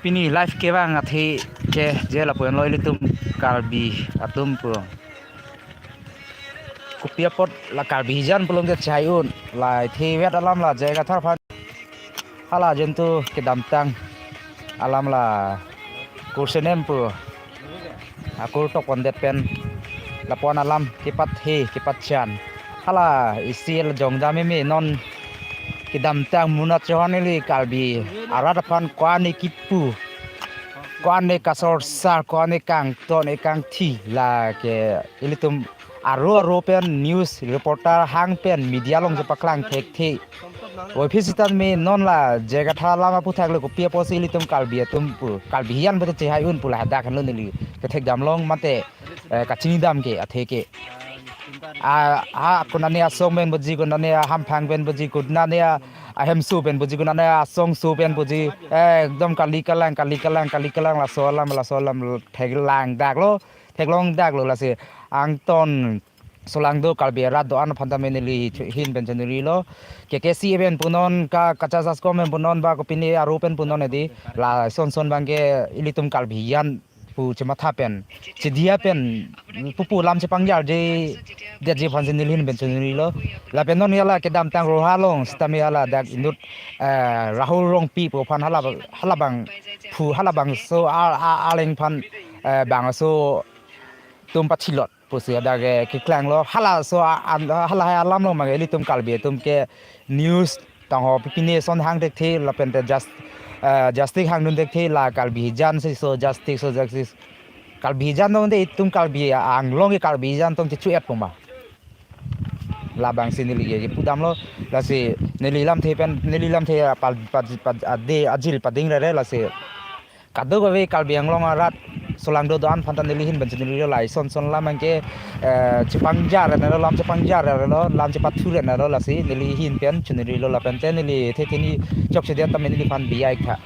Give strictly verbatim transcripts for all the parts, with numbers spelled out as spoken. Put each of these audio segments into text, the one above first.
Pini live kevang athe ke je lapu-an lo ilitum Karbi atum pu. Kopi apot la Karbi hijan pulote chai un, la athe vet alam la J I Kathar aphan. Hala ajoine kedamtang alam la kursenem pu akur tokpondet pen lapu-an alam kepathe kepachan. Hala isi la jongdam meme non kedamtang Muna Chauhan neli Karbi arat aphan ko-an ne kipu, ko-an ne kasorsar, ko-an ne kangton, ne kangthi, lake ilitum aro aro pen news reporter hang pen media along chepaklang thekthe. Oi phi sitame non la J I Kathar alam aputhak le kopi apotsi ilitum Karbi atum pu, Karbi hijan pulote chai un pu ladak henlo neli kethekdam long mate, eh, kachinidam ke athe ke. A, ha, konane asong pen puji, konane ahamphang pen puji, konane a, ahemso pen puji, konane asongso pen puji, eh, ekdom kali kalang, kali kalang, kali kalang, laso alam, laso alam theklongdaklo, theklongdaklo lasi angton solangdo Karbi arat do-an aphan tame neli chu-, ahin pen chonirilo. K K C pen punon, ka, Kachas Askom pen punon, ba kopine aro pen punon edi, lason son abangke ilitum Karbi hijan pu chematha pen, chediya pen, pupu lam chepangjarje, detji aphan si neli ahin pen chonirilo. Lapen non hala kedamtang Roha along sitame hala dak inut, eh, Rahul Rongpi pu aphan hala, hala abangphu, hala bangso a, a, aleng aphan, eh, bangso atum pathilot pusi hadak, eh, keklanglo. Halaso a, an, hala hai alam along mage ilitum Karbi atum ke news tangho pipine son hang thekthe lapen te just, eh, justice hangdun thekthe, la Karbi hijan si so justice, so justice. Karbi hijan dongte itum Karbi Anglong ke Karbi hijan atum chechu-et puma. Labangsi neli ke pudamlo, lasi neli lamthe pen, neli lamthe pa, pa, pa, ade ajil pading rere lasi kadokave Karbi Anglong arat solangdo do-an aphan ta neli ahin pen chonirilo, lason son lam abangke, eh, chepangjarnelo, lam chepangjarnelo, lam chepathurenlo, lasi neli ahin pen chonirilo lapen te neli the thini chokche dia tame neliphan bi-ik tha.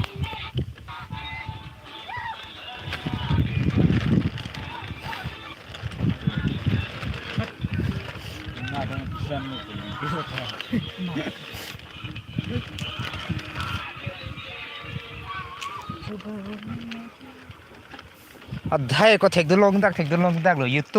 Adhai ko thekdun longdak, thekdun longdaklo YouTube